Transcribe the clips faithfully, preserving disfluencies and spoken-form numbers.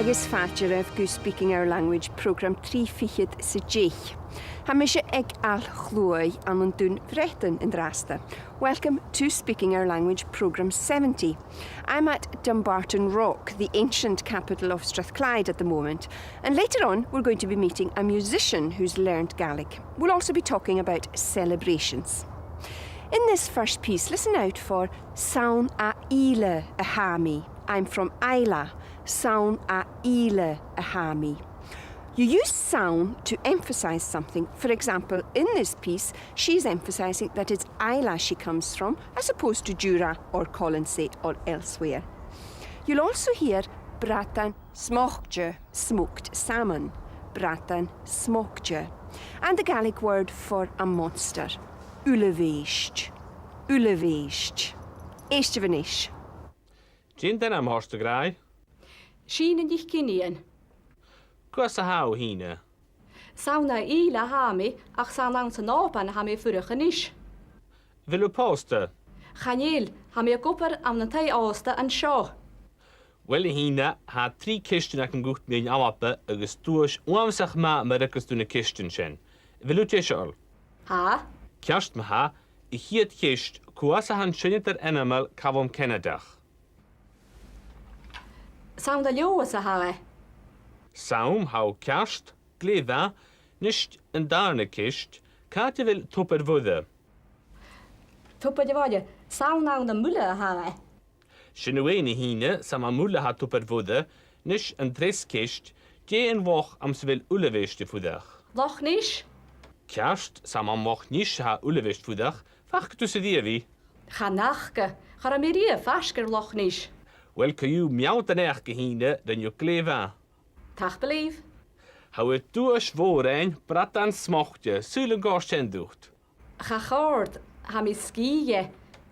Agus fàilte oirbh gu Speaking Our Language, prògram trì fichead 's a deich. Tha mise aig Fhaileach Chluaidh ann an Dùn Bhreatainn an-dràsta. Welcome to Speaking Our Language, prògram seventy. I'm at Dumbarton Rock, the ancient capital of Strathclyde at the moment, and later on we're going to be meeting a musician who's learned Gaelic. We'll also be talking about celebrations. In this first piece, listen out for 'S ann à Ìle a tha mi. I'm from Islay. 'S ann à Ìle a tha mi. You use 's ann to emphasise something. For example, in this piece, she's emphasising that it's Islay she comes from, as opposed to Jura or Colonsay or elsewhere. You'll also hear bradan smocte, smoked salmon. Bradan smocte. And the Gaelic word for a monster. Uilebheist. Uilebheist. Èistibh a-nis. Dè an t-ainm a th' ort, a ghràidh? 'S e Nighean NicFhionghain. Cò às a tha thu, a Shìne? 'S ann à Ìle a tha mi, ach 's ann anns an Òban a tha mi a' fuireach a-nis. A bheil thu pòsta? Chan eil, tha mi ag obair ann an taigh-òsta an seo. Uill, a Shìne, tha trì ceistean agam dhut mu dheidhinn Alba agus duais uabhasach math ma ruigeas tu na ceistean sin. A bheil thu deiseil? Tha. Ceart ma-thà, a' chiad cheist, cò às a tha an seinneadair ainmeil Calum Ceanadach? 'S ann à Leòdhas a tha e. 'S ann, tha thu ceart, glè mhath. A-nis an dàrna ceist, càit a bheil Tobar Mhoire? Tobar Mhoire, 's ann ann am Muile a tha e. Sin thu fhèin, a Shìne, 's ann à Muile a tha Tobar Mhoire. A-nis an treas ceist, dè an loch anns a bheil Uilebheist a' fuireach? Loch Nis. Ceart, 's ann am Loch Nis a tha Uilebheist a' fuireach. Am faca tu thusa a-riamh i? Chan fhaca, cha robh mi a-riamh faisg air Loch Nis. Uill, co-dhiù, meal do naidheachd, a Shìne, rinn thu glè mhath. Tapadh leibh. Tha thu air duais mhòr fhaighinn, bradan smocte, saoil an còrd sin riut? Cha chòrd, tha mi sgìth dheth.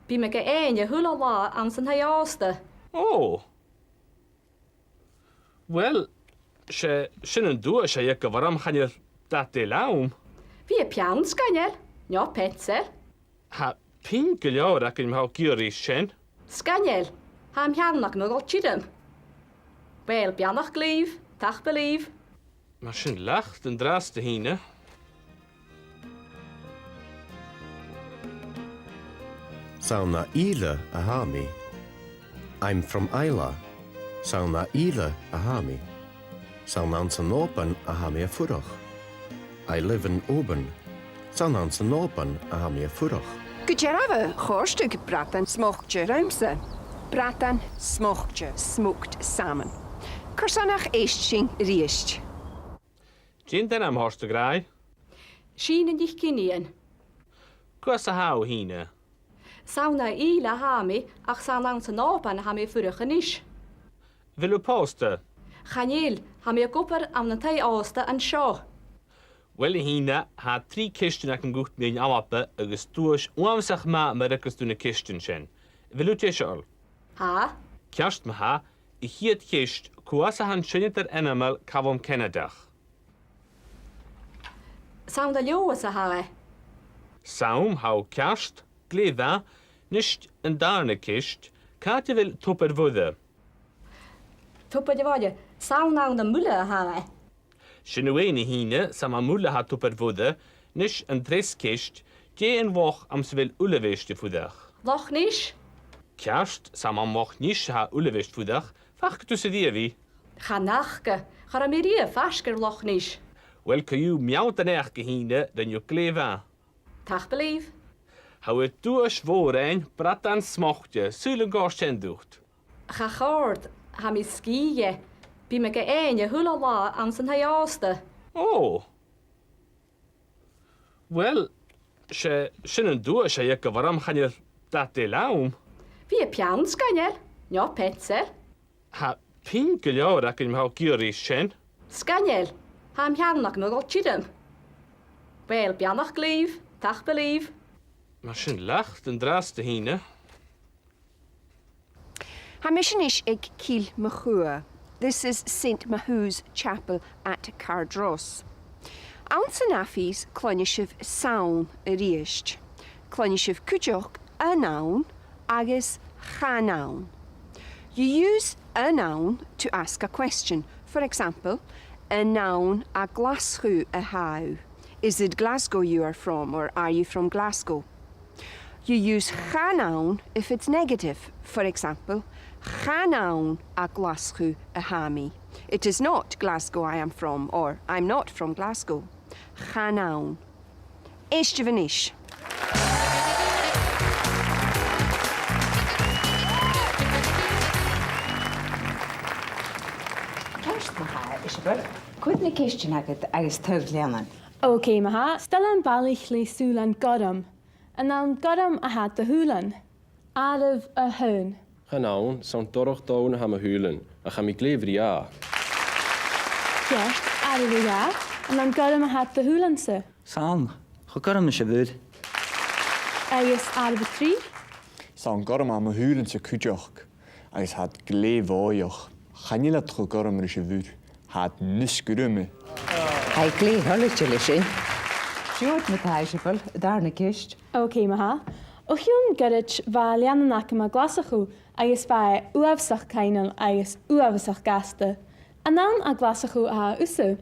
Bidh mi ga fhaighinn a h-uile latha anns an taigh-òsta. Ò! Uill, 's e sin an duais a th' agam orm, chan eil dad eile ann. Bidh e a' peann, sgoinneil, no peansail. Tha pinn gu leòr againn ma tha thu ag iarraidh sin. Sgoinneil, tha am peann agam a' dol tioram. Uill, beannachd leibh, tapadh leibh. Mar sin leat an-dràsta, a Shìne. 'S ann à Ìle a tha mi. I'm from Islay. 'S ann à Ìle a tha mi. 'S ann anns an Òban a tha mi a' fuireach. I live in Oban. 'S ann anns an Òban a tha mi a' fuireach. Gu dearbh, chòrd bradan smocte riumsa. Bradan smocte, smoked salmon. Carson nach èist sinn a-rithist? Dè an t-ainm a th' ort, a ghràidh? Sìne NicFhionghain. Cò às a tha thu, a Shìne? 'S ann à Ìle a tha mi, ach 's ann anns an Òban a tha mi a' fuireach a-nis. A bheil thu pòsta? Chan eil, tha mi ag obair ann an taigh-òsta an seo. Uill, a Shìne, tha trì ceistean agam dhut mu dheidhinn Alba agus duais uabhasach math ma ruigeas tu na ceistean sin. A bheil thu deiseil? Tha. Ceart ma-thà, a' chiad cheist, cò às a tha an seinneadair ainmeil Calum Ceanadach? 'S ann à Leòdhas a tha e. 'S ann, tha thu ceart, glè mhath. A-nis an dàrna ceist, càit a bheil Tobar Mhoire? Tobar Mhoire, 's ann ann am Muile a tha e. Sin thu fhèin, a Shìne, 's ann à Muile a tha Tobar Mhoire. A-nis an treas ceist, dè an loch anns a bheil Uilebheist a' fuireach? Loch Nis. Ceart, 's ann am Loch Nis a tha Uilebheist a' fuireach. Am faca tu thusa a-riamh i? Chan fhaca, cha robh mi a-riamh faisg air Loch Nis. Uill, co-dhiù, meal do naidheachd, a Shìne, rinn thu glè mhath. Tapadh leibh. Tha thu air duais mhòr fhaighinn, bradan smocte, saoil an còrd sin riut? Cha chòrd, tha mi sgìth dheth. Bidh mi ga fhaighinn a h-uile latha anns an taigh-òsta. Ò! Uill, 's e sin an duais a th' agam orm, chan eil dad eile ann. Bidh e a' peann, sgoinneil, no peansail. Tha pinn gu leòr againn ma tha thu ag iarraidh sin. Sgoinneil, tha am peann agam a' dol tioram. Uill, beannachd leibh, tapadh leibh. Mar sin leat an-dràsta, a Shìne. Tha mise a-nis aig Cille Mathugha. This is Saint Mathew's Chapel at Cardross. Anns an aifis, cluinnidh sibh 's ann a-rithist. Cluinnidh sibh cuideachd an ann agus chan ann. You use an ann to ask a question. For example, an ann à Glaschu a tha thu? Is it Glasgow you are from, or are you from Glasgow? You use chan ann if it's negative. For example, chan ann à Glaschu a tha mi. It is not Glasgow I am from, or I'm not from Glasgow. Chan ann. Èistibh a-nis. Ceart ma-thà, Iseabail. Cuir na ceistean agad agus toir leannan. Ok, ma-thà. 'S toil leam balaich le sùilean gorm. An ann gorm a tha do shùilean? Àireamh a h-aon. Chan ann, 's ann dorch donn a tha mo shùilean, ach tha mi glè bhrèagha. Ceart, àireamh a dhà, an ann gorm a tha do shùilean-sa? 'S ann, cho gorm ris a' mhuir. Agus àireamh a trì? 'S ann gorm a tha mo shùilean-sa cuideachd, agus tha iad glè bhòidheach. Chan eil iad cho gorm ris a' mhuir. Tha iad nas gruaime. Tha e glè thoilichte leis sin. Siuthad ma-thà, Iseabail, an dàrna ceist. Ok, ma-thà. O chionn ghoirid bha leannan agam à Glaschu agus bha e uabhasach coibhneil agus uabhasach gasta. An ann à Glaschu a tha thusa?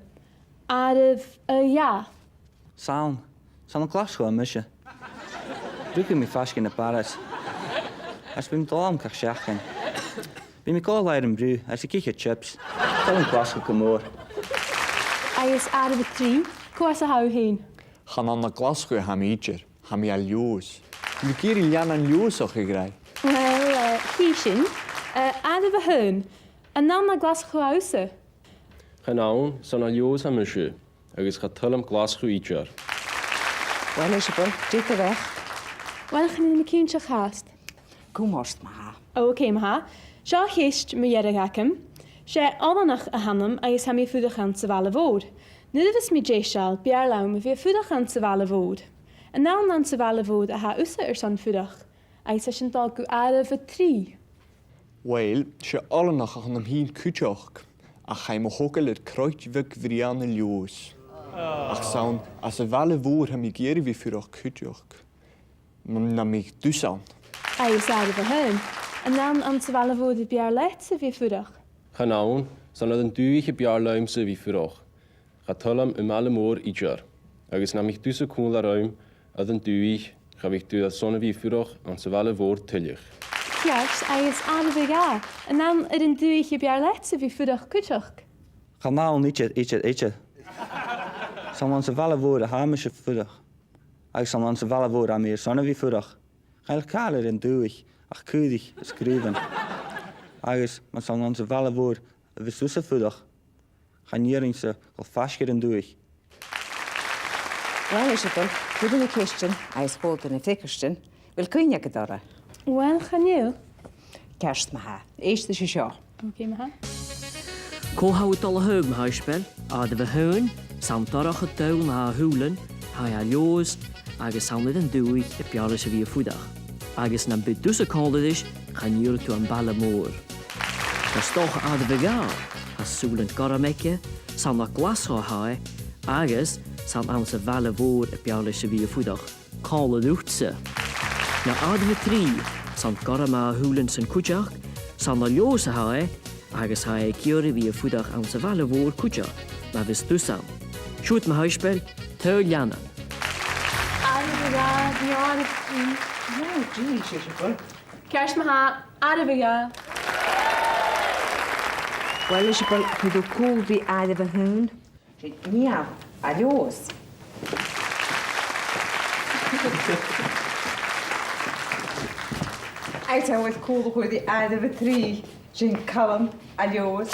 Àireamh a dhà. 'S ann, 's ann à Glaschu a tha mise. Rugadh mi faisg air na Barras. Agus bidh mi a' dol ann gach seachdain. Bidh mi a' gabhail air am bruth agus ag ithe chips. Tha mi a' dol a Ghlaschu gu mòr. Agus àireamh a trì, cò às a tha thu fhèin? Chan ann à Glaschu a tha mi idir, tha mi à Leòdhas. Bheil thu ag iarraidh leannan Leòdhasach a ghràidh? Uill, eh, chì sinn. Eh, àireamh a h-aon, an ann à Glaschu a tha thusa? Chan ann, 's ann à Leòdhas a tha mise, agus cha toil leam Glaschu idir. Uill, Iseabail, dè do bheachd? Uill, chan eil mi cinnteach fhathast. Cumaibh ort ma-thà. Ok, ma-thà. Seo ceist mu dheireadh agam. 'S e Oileanach a th' annam agus tha mi a' fuireach anns a' bhaile mhòr. Nuair a bhios mi deiseil, b' fheàrr leam a bhith a' fuireach anns a' bhaile mhòr. An ann anns a' bhaile mhòr a tha thusa airson fuireach? Agus tha sinn a' dol gu àireamh a trì. Uill, 's e Oileanach a th' annam fhìn cuideachd, ach chaidh mo thogail air croit bheag bhrèagha ann an Leòdhas. Ach 's ann às a' bhaile mhòr a tha mi ag iarraidh a bhith a' fuireach cuideachd. Nam, nam biodh tusa ann. Agus àireamh a h-aon. An ann anns a' bhaile mhòr a b' fheàrr leatsa a bhith a' fuireach? Chan ann, 's ann air an dùthaich a b' fheàrr leamsa a bhith a' fuireach. Cha toil leam am baile mòr idir, agus nam biodh tusa còmhla rium air an dùthaich, cha bhiodh tu airson a bhith a' fuireach anns a' bhaile mhòr tuilleadh. Ceart, agus àireamh a dhà, an ann air an dùthaich a b' fheàrr leatsa a bhith a' fuireach cuideachd? Chan ann idir, idir, idir. 'S ann anns a' bhaile mhòr a tha mise a' fuireach. Agus 's ann anns a' bhaile mhòr a tha mi airson a bhith a' fuireach. Chan eil càil air an dùthaich ach caoraich is craobhan. Agus mas ann anns a' bhaile mhòr a bhios tusa a' fuireach, chan iarrainn-sa dhol faisg air an dùthaich. Uill, Iseabail, chuir thu na ceistean agus chuir thu na freagairtean. A bheil cuimhne agad orra? Uill, chan eil. Ceart ma-thà. Èist ris seo. Ok, ma-thà. Cò tha thu a' dol a thaghadh, ma-thà, Iseabail? Àireamh a h-aon, 's ann dorcha donn a tha do shùilean, tha e à Leòdhas, agus 's ann air an dùthaich a b' fheàrr leis a bhith a' fuireach. Agus nam biodh tusa còmhla ris, chan iarr thu am baile mòr. 'S dòcha àireamh a dhà, tha sùilean gorm aige, 's ann à Glaschu a tha e, agus 's ann anns a' bhaile mhòr a b' fheàrr leis a bhith a' fuireach. Còmhla riutsa. No àireamh a trì, 's ann gorm a tha a shùilean-san cuideachd, 's ann à Leòdhas a tha e, agus tha e ag iarraidh a bhith a' fuireach anns a' bhaile mhòr cuideachd, ma bhios tusa ann. Siuthad ma-thà, Iseabail, toir leannan. Àireamh a dhà, no àireamh a trì. Wow, jeez, Iseabail. Ceart ma-thà, àireamh a dhà. Uill, Iseabail, chuir thu cùl ri àireamh a h-aon. Sin Niall à Leòdhas. Agus tha thu air cùl a chur ri àireamh a trì. Sin Calum à Leòdhas.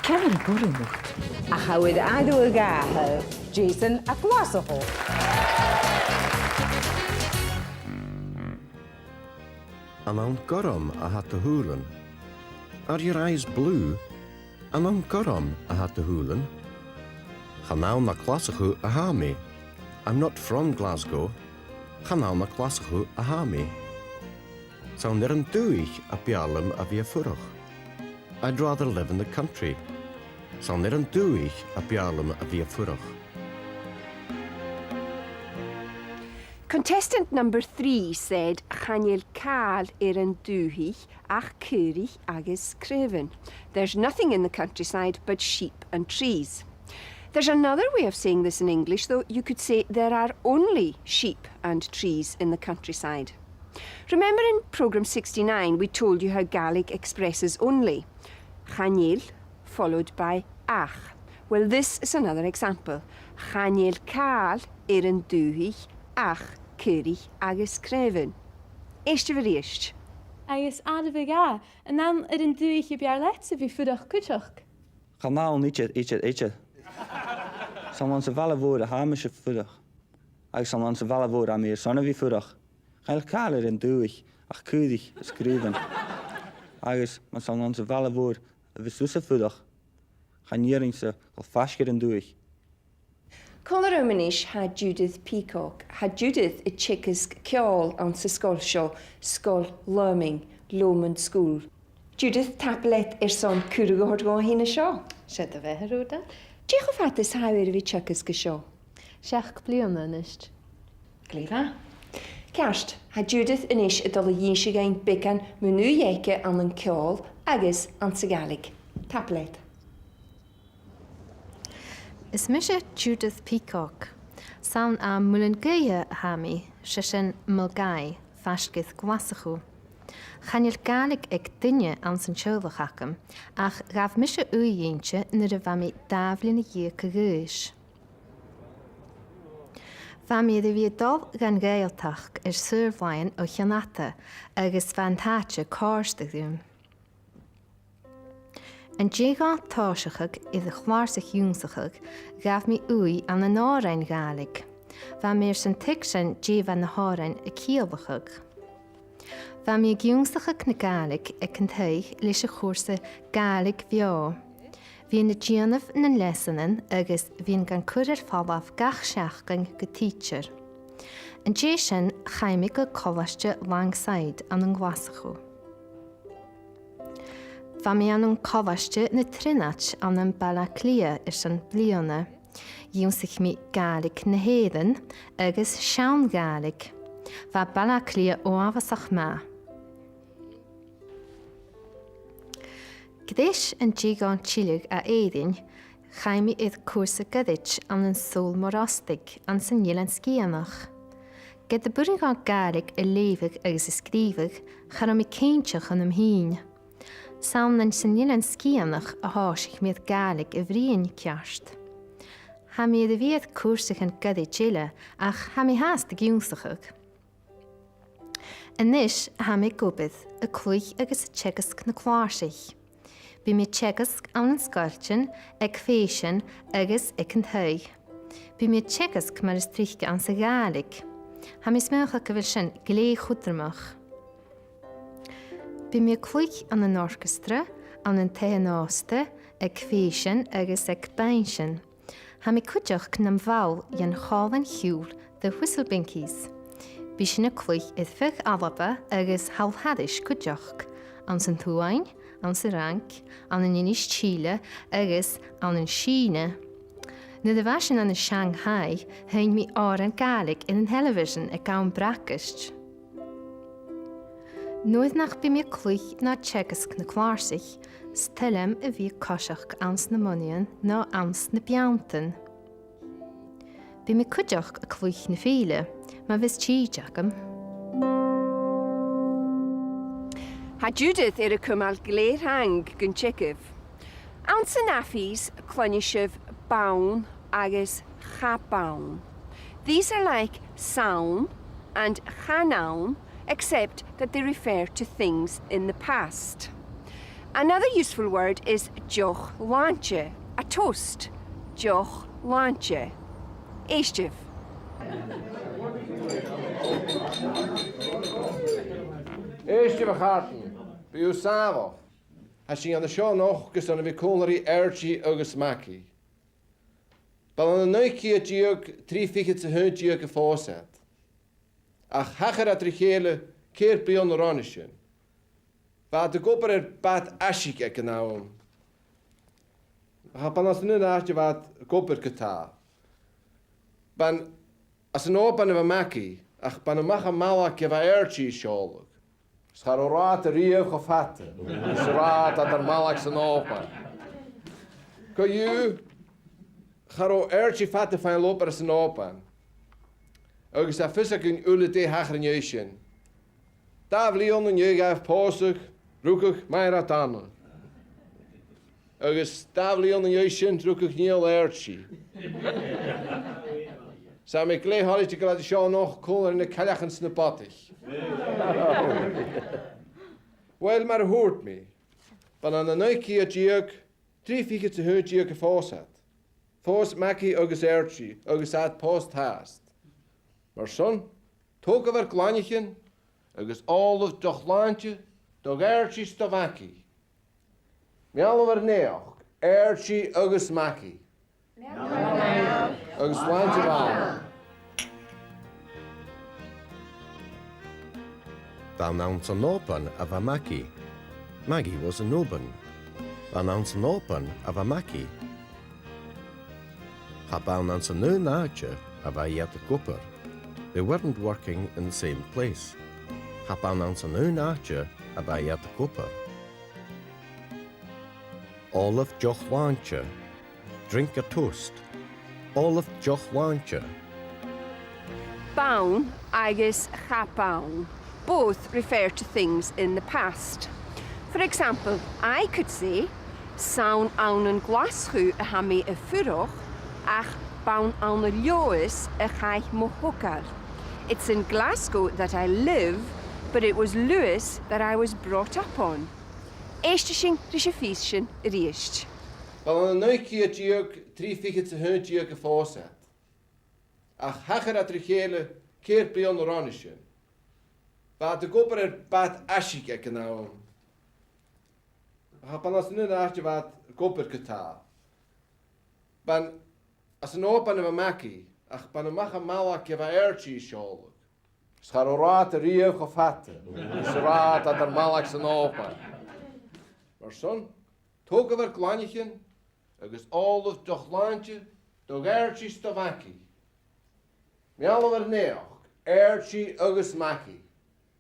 Ciamar a b' urrainn dhut? Ach tha thu air àireamh a dhà, Jason à Glaschu. An ann gorm a tha do shùilean? Are your eyes blue? An ann gorm a tha do shùilean? Chan ann à Glaschu a tha mi. I'm not from Glasgow. Chan ann à Glaschu a tha mi. 'S ann air an dùthaich a b' fheàrr leam a bhith a' fuireach. I'd rather live in the country. 'S ann air an dùthaich a b' fheàrr leam a bhith a' fuireach. Contestant number three said, "Chan eil càil air an dùthaich ach caoraich agus craobhan." There's nothing in the countryside but sheep and trees. There's another way of saying this in English, though. You could say, "There are only sheep and trees in the countryside." Remember in programme sixty-nine, we told you how Gaelic expresses only. Chan eil, followed by ach. Well, this is another example. Chan eil càil air an dùthaich ach caoraich agus craobhan. Èistibh a-rithist. Agus àireamh a dhà, an ann air an dùthaich a b' fheàrr leatsa a bhith a' fuireach cuideachd? Chan ann idir, idir, idir. 'S ann anns a' bhaile mhòr a tha mise a' fuireach. Agus 's ann anns a' bhaile mhòr a tha mi airson a bhith a' fuireach. Chan eil càil air an dùthaich ach caoraich is craobhan. Agus mas ann anns a' bhaile mhòr a bhios thusa a' fuireach, chan iarrainn-sa dhol faisg air an dùthaich. Còmhla rium a-nis tha Judith Peacock. Tha Judith a' teagasg ceòl anns an sgoil seo, Sgoil Lomainn, Lomond School. Judith, tapadh leat airson cuireadh a thoirt dhomh fhìn an seo. 'S e do bheatha, Rhoda. Dè cho fada 's a tha thu air a bhith a' teagasg an seo? Seachd bliadhna a-nis. Glè mhath. Ceart, tha Judith a-nis a' dol a dh'innse dhuinn beagan mun ùidh aice ann an ceòl agus anns a' Ghàidhlig. Tapadh leat. Is mise Judith Peacock. 'S ann à Muileann Gaoithe a tha mi, 's e sin Mulgai, faisg air Glaschu. Chan eil Gàidhlig aig duine anns an teaghlach agam, ach ghabh mise ùidh innte nuair a bha mi dà bhliadhna dheug a dh'aois. Bha mi air a bhith a' dol dhan Ghàidhealtachd air saor-làithean o chionn fhada agus bha an t-àite còrdadh rium. An dèidh dhomh tòiseachadh air a' chlàrsach ionnsachaidh, ghabh mi ùidh ann an òrain Ghàidhlig. Bha mi airson tuigsinn dè bha na h-òrain a' ciallachadh. Bha mi ag ionnsachadh na Gàidhlig aig an taigh leis a' chùrsa Gàidhlig Bheò. Bhithinn a' dèanamh nan leasanan agus bhithinn gan cur air falbh gach seachdain gu tidsear. An dèidh sin, chaidh mi gu colaiste Langside ann an Glaschu. Bha mi ann an Colaiste na Trionaid ann am Baile Àtha Cliath airson bliadhna. Dh'ionnsaich mi Gàidhlig na h-Èireann agus seann Ghàidhlig. Bha Baile Àtha Cliath uabhasach math. Greis an dèidh dhomh tilleadh à Èirinn, chaidh mi air cùrsa goirid ann an Sabhal Mòr Ostaig anns an Eilean Sgitheanach. Ged a b' urrainn dhomh Gàidhlig a leughadh agus a sgrìobhadh, cha robh mi cinnteach annam fhìn. 'S ann anns an Eilean Sgitheanach a thòisich mi air Gàidhlig a bhruidhinn ceart. Tha mi air a bhith air cùrsaichean goirid eile, ach tha mi fhathast ag ionnsachadh. A-nis, tha mi ag obair, a' cluich agus a' teagasg na clàrsaich. Bidh mi a' teagasg ann an sgoiltean, aig fèisean agus aig an taigh. Bidh mi a' teagasg mar as trice anns a' Ghàidhlig. Tha mi a' smaoineachadh gu bheil sin glè chudromach. Bidh mi a' cluich ann an orcastra, ann an taigh-òsta, aig fèisean agus aig bainnsean. Tha mi cuideachd nam bhall dhen chòmhlan-ciùil The Whistlepinkies. Bidh sinn a' cluich air feadh Alba agus thall thairis cuideachd, anns an t-Suain, anns an Fhraing, ann an Innis Tìle agus ann an Sìona. Nuair a bha sinn ann an Shanghai, sheinn mi òran Gàidhlig air an television aig àm bracaist. Nuair nach bi mi a' cluich no a' teagasg na clàrsaich, 's toil leam a bhith a' coiseachd anns na monaidhean no anns na beanntan. Bidh mi cuideachd a' cluich na fìdhle, ma bhios tìde agam. Tha Judith air a cumail glè thrang gun teagamh. Anns an aifis, cluinnidh sibh bonn agus cha b' ann. These are like 's ann and chan ann, except that they refer to things in the past. Another useful word is deoch-shlàinte, a toast. Deoch-shlàinte. Èistibh. Èistibh, a chàirdean, bithibh sàmhach. Tha sinn an seo a-nochd airson a bhith còmhla ri Archie agus Maggie. B' ann an naoi ceud deug trì fichead 's a h-aon deug a phòs iad. Ach thachair iad ri chèile ceithir bliadhna ron a sin. Bha iad ag obair air bàt'-aiseig aig an àm. Ach b' ann às an aon àite a bha iad ag obair co-dhiù. B' ann às an Òban a bha Maggie, ach b' ann a-mach à Malach a bha Archie a' seòladh. 'S cha robh rathad a-riamh cho fada 's an rathad eadar Malach 's an Òban. Co-dhiù, cha robh Archie fada a' faighinn obair san Òban. Agus tha fios againn uile dè thachair an dèidh sin. Dà bhliadhna an dèidh dhaibh pòsadh, rugadh Màiri Anna. Agus dà bhliadhna an dèidh sin, rugadh Niall Archie. 'S tha mi glè thoilichte gu bheil iad an seo a-nochd còmhla ri na cailleachan 's na bodaich. Uill, mar a thuirt mi, b' ann ann an naoi ceud deug, trì fichead 's a h-aon deug a phòs iad. Phòs Maggie agus Archie agus tha iad pòsta fhathast. Mar sin, togaibh ur glanaichean agus òlaibh do shlàinte, do dh'Archie 's do Mhaggie. Meal ur naidheachd, Archie agus Maggie. Agus slàinte mhath. B' ann anns an Òban a bha Maggie. Maggie was in Oban. B' ann anns an Òban a bha Maggie. Cha b' ann anns an aon àite a bha iad ag obair. They weren't working in the same place. Cha b' ann anns an aon àite a bha iad ag obair. Òlaibh do shlàinte. Drink a toast. Òlaibh do shlàinte. B' ann agus cha b' ann. Both refer to things in the past. For example, I could say, 'S ann ann an Glaschu a tha mi a' fuireach, ach b' ann ann an Leòdhas a chaidh mo thogail. It's in Glasgow that I live, but it was Lewis that I was brought up on. Èistibh ris a' phìos sin a-rithist. B' ann ann an naoi ceud deug, trì fichead 's a h-aon deug a phòs iad. Ach thachair iad ri chèile ceithir bliadhna ron a sin. Bha iad ag obair air bad aiseig aig an àm. Ach b' ann às an aon àite a bha iad ag obair co-dhiù. B' ann às an Òban a bha Maggie, ach b' ann a-mach à Malach a bha Archie a' seòladh. 'S cha robh rathad a-riamh cho fada 's an rathad eadar Malach 's an Òban. Mar sin, togaibh ur glanaichean agus òlaibh do shlàinte, do dh'Archie 's do Mhaggie. Meal ur naidheachd, Archie agus Maggie.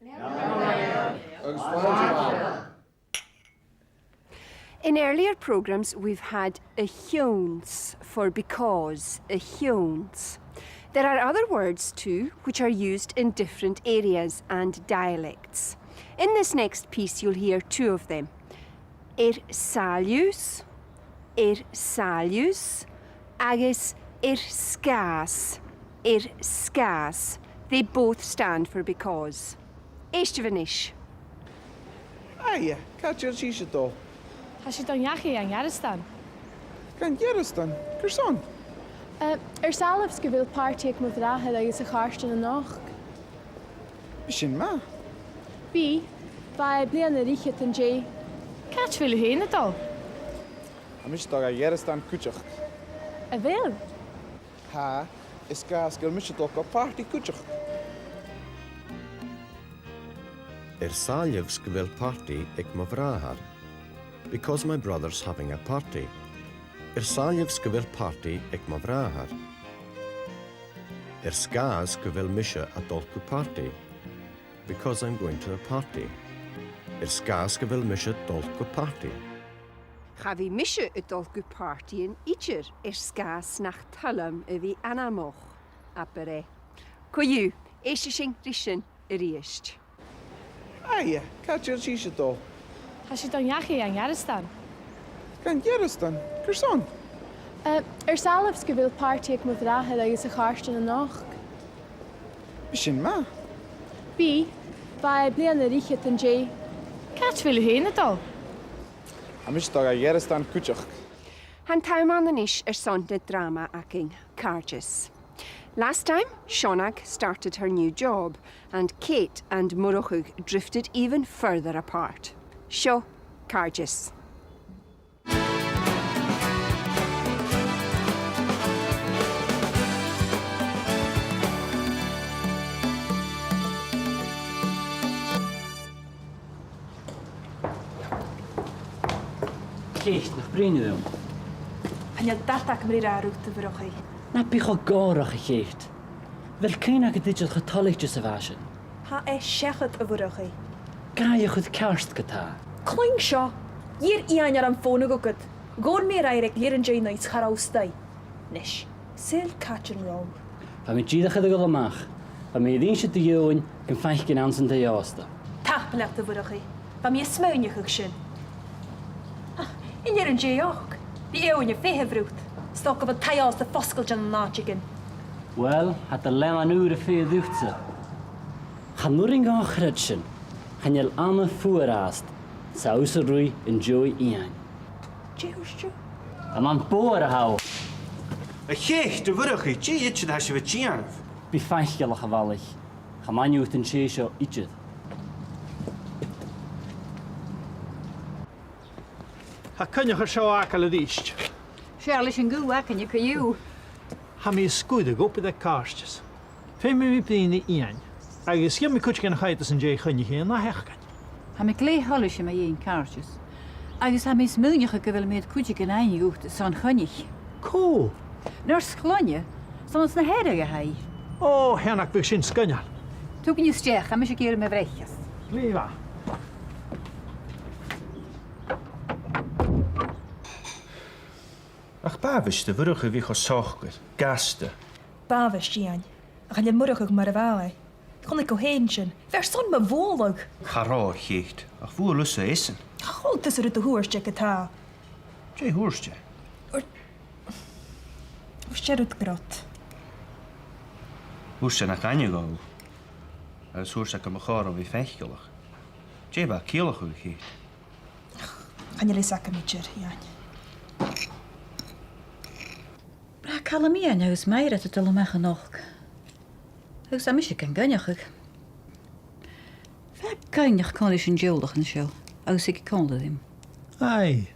Agus slàinte mhath. In earlier programmes, we've had a chionn for because, a chionn. There are other words too, which are used in different areas and dialects. In this next piece, you'll hear two of them. Air sàillibh, air sàillibh, agus air sgàth 's, air sgàth 's. They both stand for because. Èistibh a-nis. Hiya, càit a bheil sibhse a' dol? Tha sinn a' dol dhachaigh dhan Ghearasdan. Dhan Ghearasdan? Carson? Eh, air sàillibh 's gu bheil pàrtaidh aig mo bhràthair agus a chàirdean a-nochd. Bidh sin math. Bidh, bha e bliadhna air fhichead an-dè. Càit a bheil thu fhèin a' dol? Tha mise a' dol dhan Ghearasdan cuideachd. A bheil? Tha, air sgàth 's gu bheil mise a' dol gu pàrtaidh cuideachd. Air sàillibh 's gu bheil pàrtaidh aig mo bhràthair. Because my brother's having a party. Air sàillibh 's gu bheil pàrtaidh aig mo bhràthair. Air sgàth 's gu bheil mise a' dol gu pàrtaidh. Because I'm going to a party. Air sgàth 's gu bheil mise a' dol gu pàrtaidh. Cha bhi mise a' dol gu pàrtaidh idir air sgàth 's nach toil leam a bhith anmoch, abair e. Co-dhiù, èistibh ris sin a-rithist. Hiya, càit a bheil sibhse a' dol? Tha sinn a' dol dhachaigh dhan Ghearasdan. Dhan Ghearasdan? Carson? Eh, air sàillibh 's gu bheil pàrtaidh aig mo bhràthair agus a chàirdean a-nochd. Bidh sin math. Bidh, bha e bliadhna air fhichead an-dè. Càit a bheil thu fhèin a' dol? Tha mise a' dol dhan Ghearasdan cuideachd. Tha an t-àm ann a-nis airson na dràma againn, Càirdeas. Last time, Seonag started her new job, and Kate and Murchadh drifted even further apart. Seo Càirdeas. Ceit, nach bruidhinn thu rium? Chan eil dad agam ri ràdh riut, a Mhurchaidh. Na bi cho gòrach, a Cheit. A bheil cuimhne agad idir cho toilichte 's a bha sinn? Tha e seachad, a Mhurchaidh. Gabhaidh a chur ceart ge-tà. Cluinn seo. Dh'iarr Iain orm fònadh thugad. Dh'fhòn mi air adhart aig leth-uair an dèidh naoi 's cha robh thu a-staigh. Nis, saoil càit an robh thu? Bha mi dìreach air a dhol a-mach. Bha mi air innse do dh'Eòghainn gum faiceinn anns an taigh-òsta. Tapadh leat, a Mhurchaidh. Bha mi a' smaoineachadh sin. Ach, an leth-uair an dèidh ochd, bidh Eòghainn a' feitheamh riut. 'S dòcha gu bheil taigh-òsta fosgailte ann an àiteigin. Uill, tha do leannan ùra a' feitheamh riutsa. Chan urrainn dhomh a chreidsinn. Chan eil ann am fuar fhathast, 's tha thusa a' ruith an dèidh Iain. Dè thuirt thu? An ann bothar a tha thu? A Cheit, a Mhurchaidh, dè idir a tha sibh a' dèanamh? Bi faiceallach, a bhalaich. Chan aithne dhut an tè seo idir. Tha Coinneach air seo fhàgail a-rithist. 'S fheàrr leis an guth againne co-dhiù. Tha mi a' sguir a dh'obair aig càirdeas. Feumaidh mi bruidhinn ri Iain, agus gheibh mi cuideigin a choimheadas an dèidh Choinnich fhèin an ath-sheachdain. Tha mi glè thoilichte mu dheidhinn càirdeas, agus tha mi a' smaoineachadh gu bheil mi air cuideigin fhaighinn dhut airson Choinnich. Cò? Nurse Chloinne, 's ann às na Hearadh a tha i. Ò, a Sheonag, bhiodh sin sgoinneil. Tiugainn a-steach, tha mise ag iarraidh mo bhreiceas. Glè mhath. Ach b' àbhaist do Mhurchaidh a bhith cho socair, gasta. B' àbhaist, Iain. Ach chan eil Murchadh mar a bha e. Chunnaic thu fhèin sin. Bha e airson mo bhualadh. Cha robh, a Cheit, ach bhuail thusa esan. Cha chuala tusa rud a thuirt e ge-tà. Dè thuirt e? Thuirt, thuirt e rud grod. Thuirt e nach aithne dhomh thu, agus thuirt e gum bu chòir dhomh a bhith faiceallach. Dè bha a' ciallachadh, a Cheit? Chan eil fhios agam idir, Iain. Bha Calum Iain agus Mairead a' dol a-mach a-nochd. Agus tha mise gan coinneachadh. Bha Coinneach còmhla ris an teaghlach an seo, agus aig còmhla rium. Aidh.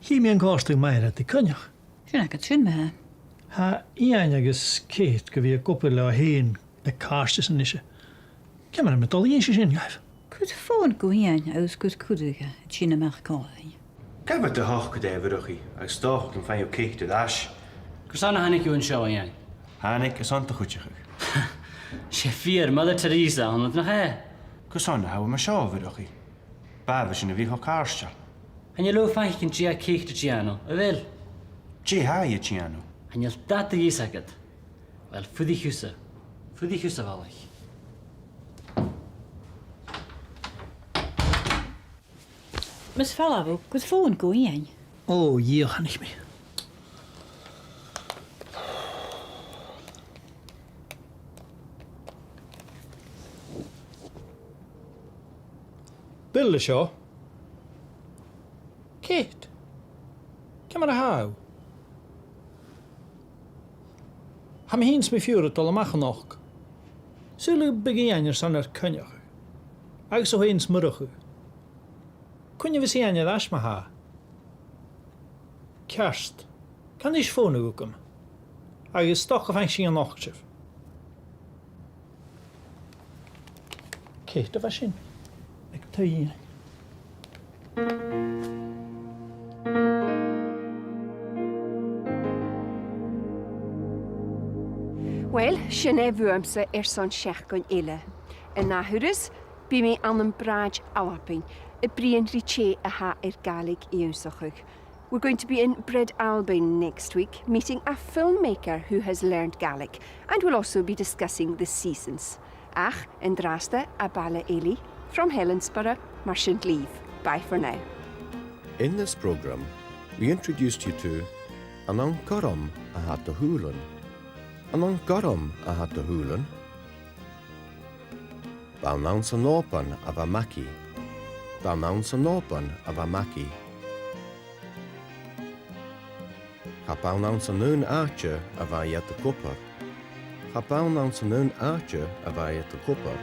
Chì mi an còmhstri Mairead ri Coinneach. Sin agad sin, ma-thà. Tha Iain agus Ceit gu bhith ag obair leotha fhèin le càirdeas a-nise. Ciamar a tha mi a' dol a dh'innse sin dhaibh? Cuir fòn gu Iain agus cuir cuireadh dha tighinn a-mach còmhla rinn. Gabh do shocair, a Mhurchaidh, agus 's dòcha gum faigh thu Ceit air ais. Carson a thàinig thu an seo, Iain? Thàinig airson do chuideachadh. 'S e fìor Mother Teresa a th' annad, nach e? Carson a tha thu mar seo, a Mhurchaidh? B' àbhaist dhuinn a bhith cho càirdeil. Chan eil thu a' faicinn dè tha Ceit a' dèanamh, a bheil? Dè tha i a' dèanamh? Chan eil dad a dh'fhios agad. Uill, fuirich thusa. Fuirich thusa, a bhalaich. Mus fhalbh thu, cuir fòn gu Iain. Ò, dhìochuimhnich mi. Bill a tha seo. Ceit, ciamar a tha thu? Tha mi fhìn 's mo phiuthar a' dol a-mach a-nochd. Saoil am bi Iain airson ar coinneachadh? Agus thu fhèin 's Murchadh. Cuin a bhios Iain air ais ma-thà? Ceart. Can ris fònadh thugam. Agus 's dòcha gum faigh sinn a-nochd sibh. Ceit a bha sin. Aig taigh Iain. Uill, sin e bhuamsa airson seachdain eile. An ath thuras, bidh mi ann am Bràid Albainn, a' bruidhinn ri tè a tha air Gàidhlig ionnsachadh. We're going to be in Breid Albain next week, meeting a filmmaker who has learned Gaelic and will also be discussing the seasons. Ach an-dràsta à Baile Eilidh, from Helensburgh, mar sin leibh. Bye for now. In this programme, we introduced you to: An ann gorm a tha do shùilean? An ann gorm a tha do shùilean? B' ann anns an Òban a bha Magaidh. B' ann anns an Òban a bha Magaidh. Cha b' ann anns an aon àite a bha iad ag obair. Cha b' ann anns an aon àite a bha iad ag obair.